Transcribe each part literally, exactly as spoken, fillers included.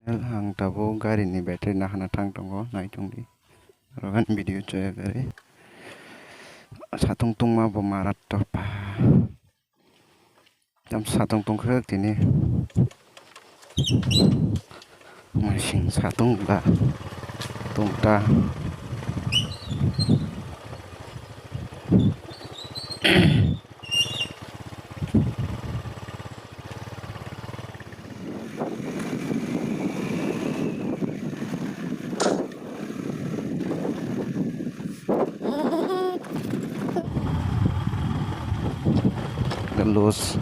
Ang tabuk gari ni battery nahana thang tongo, nai tongdi. Oro ani video chaya gari. Satung tungma bo marat topa. Tam satung tungkha tini. Masing satung ba tungta. Lose.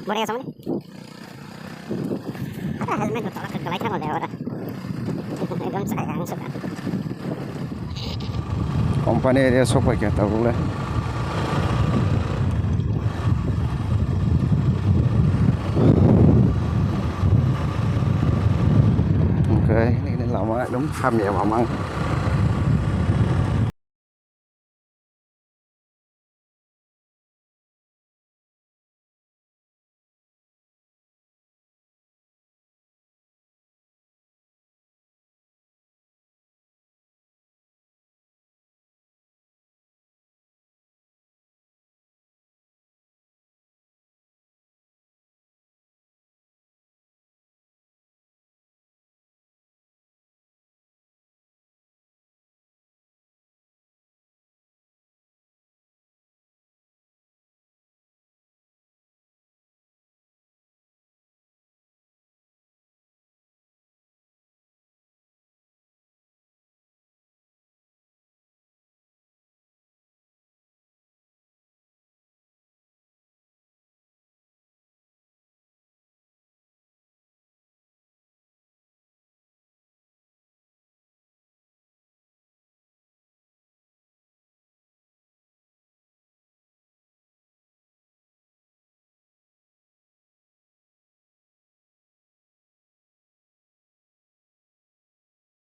Bore asam ni. Ada helmet betul lah, kelai kan oleh orang. Ekdom sayang suka. Company area sok paikha tabuk le. Oke, ini, ini lama ekdom hamya mamang.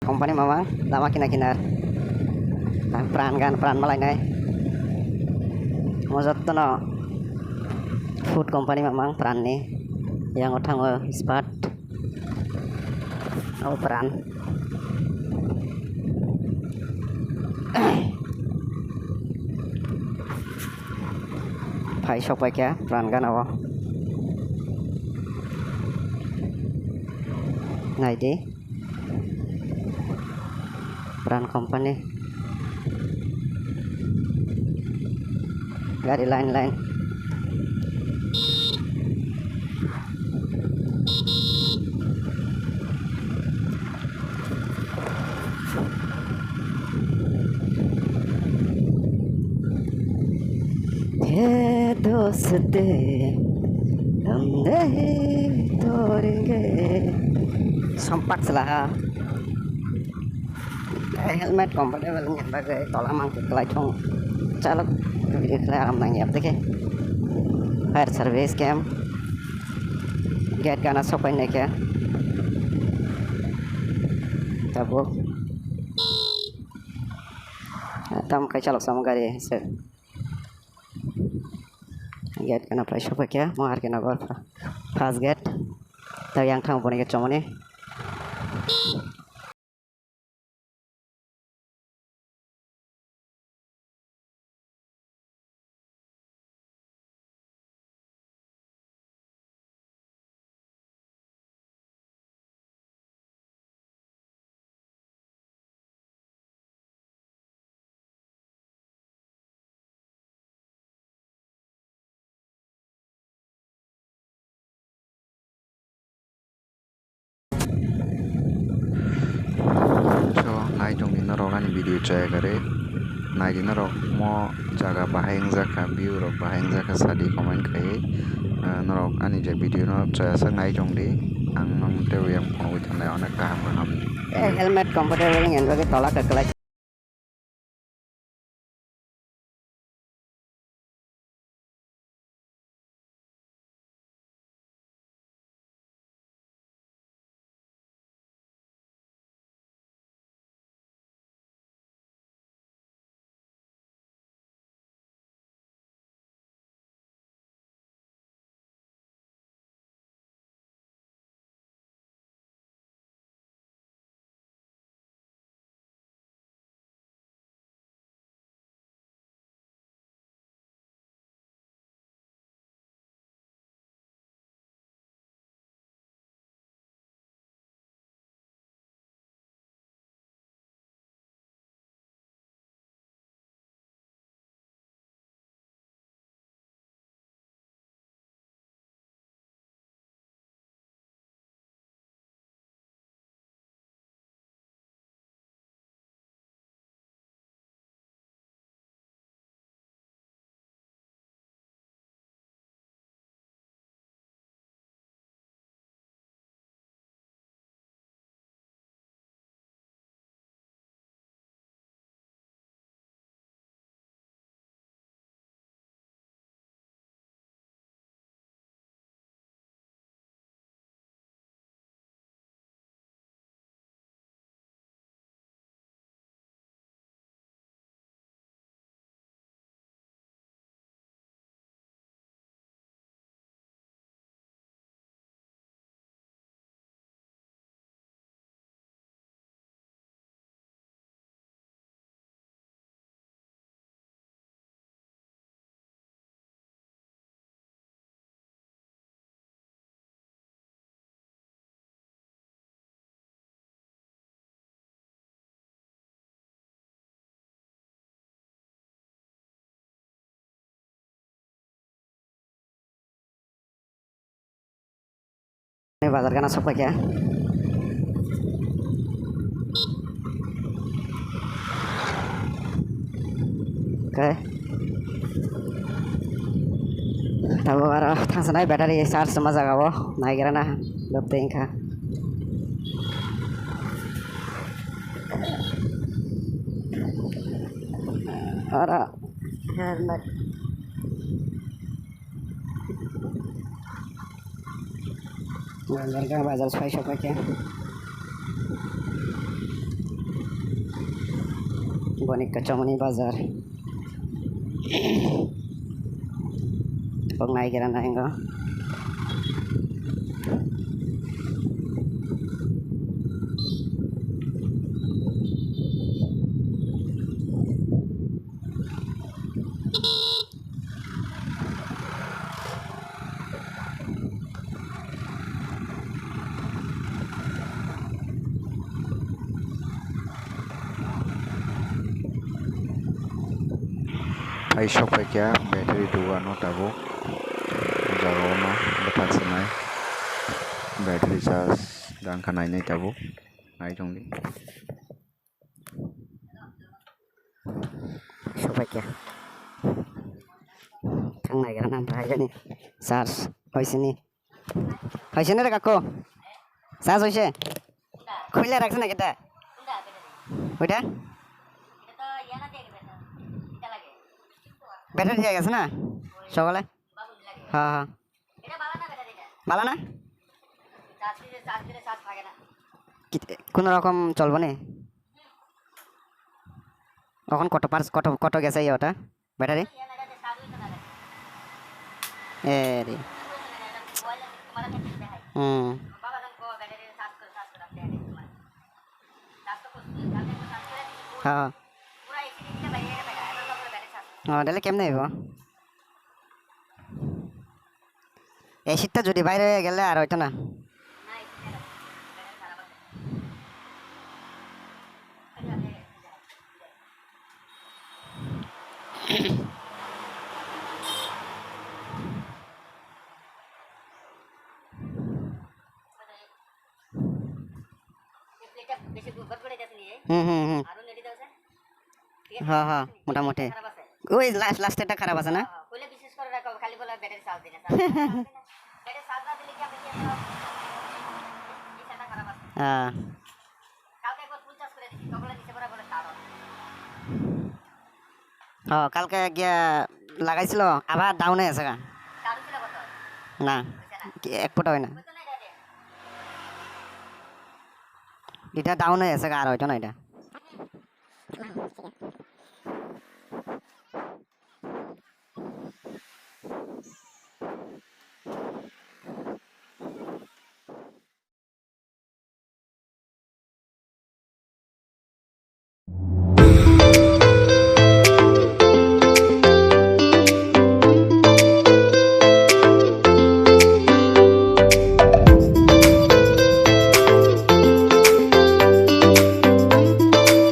Company mamang lama kinar kinar. Ang pran gan pran malainai. Mo jottono food company mamang pran ni. Yang o thango ispat. O pran. Phai sok paikha pran gana o. Naidi. Pran company. Gari line line. He doste, hum nahi todenge. Sampak selaha. Helmet comfortable wngya bagwi tola mangkhe kwlai thung. Chalok video khlai aram nangya abdekhe. Fire service camp. Gate gana sopai naikhe. Tabuk. Tam kai chalok samo gari se. Gate gana prai sopai khe mo ar khe nogo first gate. Tei yang thang boni gate chomoni. So, nai tongdi norok ani video chaya kare. Nai di norok mo jaga bahai wngjakha, view rok bahai wngjakha, sadi comment khaiwi. Ah, norok ani je video no chaya sak nai tongdi. Ang nang teibo yang phunugwi thangnai onek kaham kaham. Eh, helmet comfortable wngya bagwi tola kwklai. Bazar gana sok paikha. Khe tabuk aro thangsanai battery charge ma jaga o naigra na lobte wngkha. Aro helmet. Bazar khe bazar sai sok khe. Boni kachomani bazar. Tabuk naigra na wngkha. Hai sok paikha battery dugano tabuk. O jaga o no bwthak swnai battery charge dangkha nainai tabuk. Nai tongdi. Sok paikha. Thang naigra na bahai jani. Charge hoisini. Hoisini re kaku. Charge hoise. Khule rakhse na keta. Oita? Battery jai gese na? Sokole? Ha, ha. Bala na? Ki-, কোনো রকম চলবো নি? এখন কত পার্স-, কত, কত গেছে ইয়ে ওটা? ব্যাটারি? এ রে। হুম। হ্যাঁ। ও, তাহলে কেমনে হইব? এসিটা যদি বাইরে হয়ে গেলে আর হইতো না। হুম, হুম, হুম। হ্যাঁ, হ্যাঁ, মোটামুটি। ওই লাস্ট, লাস্টেরটা খারাপ আছে না? হ্যাঁ। ও, কালকে গিয়া লাগাইছিল, আবার ডাউন হয়ে গেছে গা। না, কি এক ফুটা হয় না। এটা ডাউন হয়ে গেছে গা, আর হইতো না এটা।